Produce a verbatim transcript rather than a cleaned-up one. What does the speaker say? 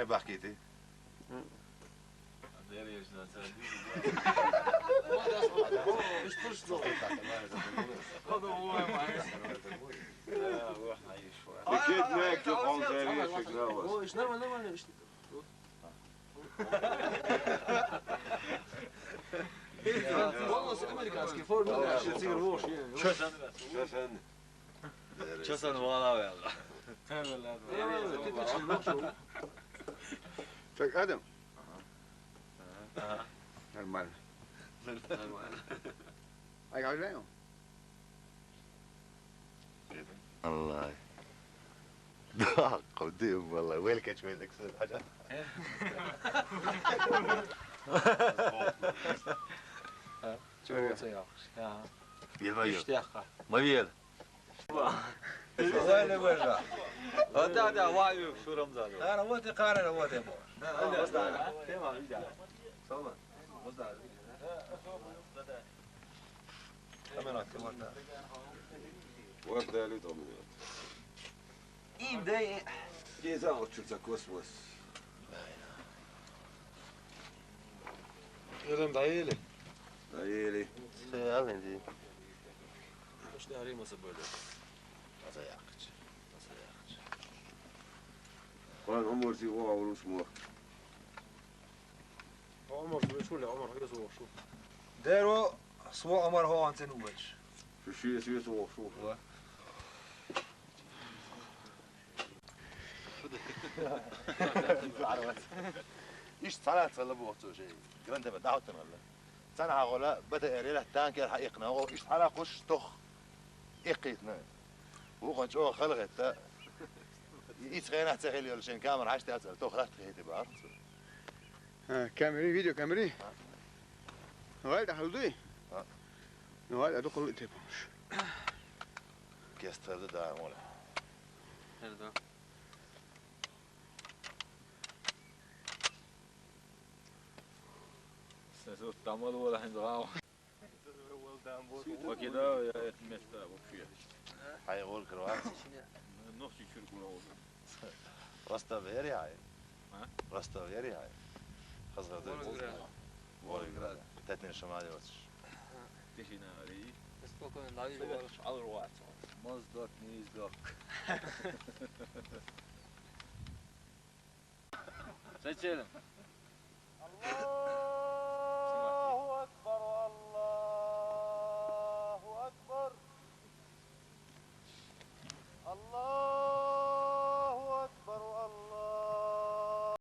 Бахкити. Пикет мекки хонза решек навас. О, иш нормально, нормально, иш. Полностью американский форма, да, иш цигар вош. Часан. Часан вала вела. Так, Адам. Нормально. Нормально. Ай, как же? Аллай. Да, къудим, валлай. Вел кеч, вел кеч, хажа. Чё, я? Ага. Ел ма ел. Иште яхха. Ма ел. Вай, не вай, да. Вот да, да, вай, шурам да. Ана, вот и карана, вот и бо. Да, да, да. Тема, видя. Салма. Вот да. Камера, камера. Вот да, люди, у меня. Им да и. Где за вот что-то космос? Элем да ели. Да ели. Всё, я венди. Что аримаса были? Аза яхчы. Аза яхчы. Хан умурси ва урус мо. Омар, шу, шу, Омар, хагас ва, шу. Деро, сво Омар, хо, ансен увач. Шу, шу, шу, шу, шу. Ва. Иш цара цала бохцо шей. Грантеба даутан алла. Цана хагола бата эрила танкер ха икъна, о, иш цара куш тох икъитна. Вугъан чӀо халгъетта. Ицгъена цехел йол шен камера хьашт яцал тох латт хете бахцо. Ха, камери, видео камери? Ха. Гъай да халдуй? Ха. Гъай да дукъул тепамш. Кестер да мола. Херда. Сесут тамал вала хин згав. Покидал я это место вообще. Хай гъур кровать. Нохчи чур кура. Просто вери хай. А? Просто вери хай. Хазгъа да. Волгоград. Волгоград. Тетнин шамали ватш. Тишина ари. Спокойно, дави. Шалур ватш. Моздок, низдок. Сечелим. Аллаху акбар, Аллаху акбар. Аллаху